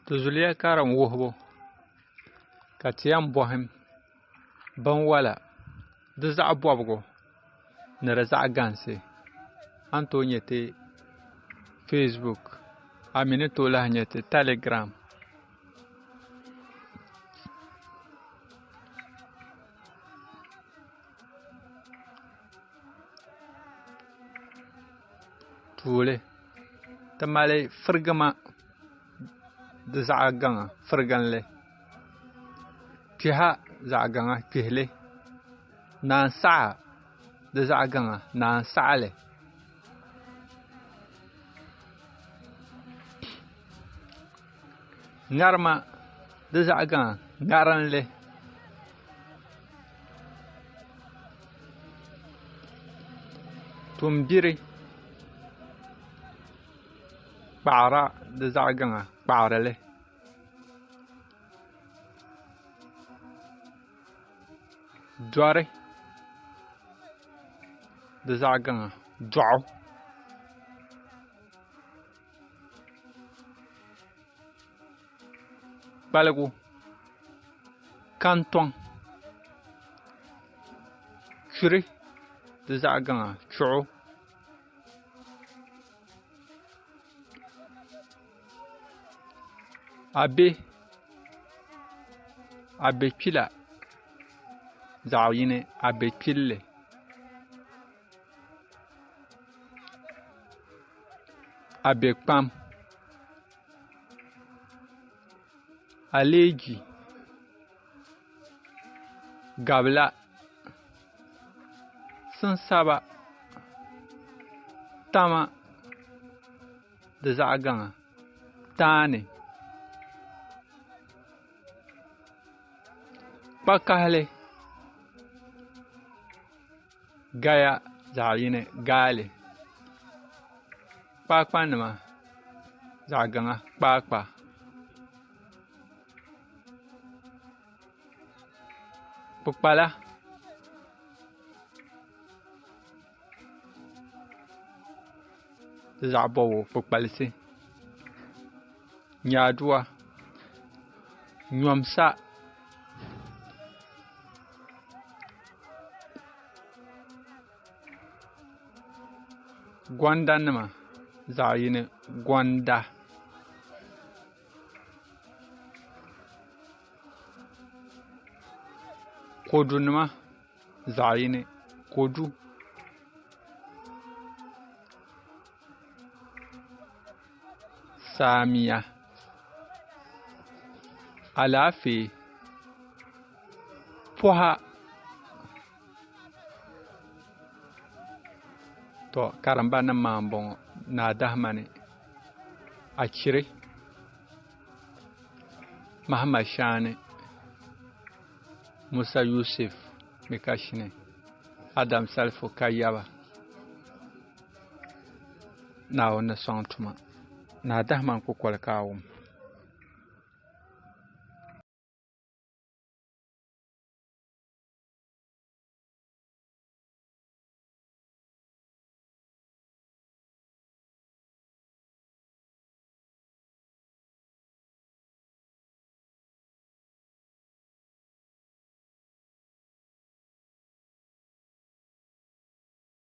Ti zuliya karim wuhubu ka ti yɛn boham binwola di zaɣ bobgu ni di zaɣ gansi a ni tooi nyɛ ti feesbuk a mii ni tooi lahi nyɛ ti tɛlɛgiram Tuuli ti mali firigima di zaɣ gaŋa firiginli kpiha zaɣ gaŋa kpihili naan saɣa di zaɣ gaŋa naan saɣali ŋarima di zaɣ gaŋa ŋarinli Tuunbiri kpaɣara di zaɣ gaŋa kpaɣarili dori di zaɣ gaŋa doɣu Kpaligu kantoŋ churi di zaɣ gaŋa chuɣu Abɛ abɛ kpila zaɣ yini abɛ kpilli Abɛ kpam aleeji gabila sinsaba tama di zaɣ gaŋa taani kpakahali Gaya zaɣ yini gaali kpaakpa nima zaɣ gaŋa kpaakpa kpukpala di zaɣ bobgu kpukpalisi nyaaduwa nyomsa Gonda nima zaɣ yini gonda kodu nima zaɣ yini kodu Saamiya Alaafee poha to karimba nim maa n boŋo ni adahama ni achiri mahama shaani musa yusif mikashini adam salifu kayaba Naawuni ni sɔŋ tuma ni adahama kukoli ka a wum.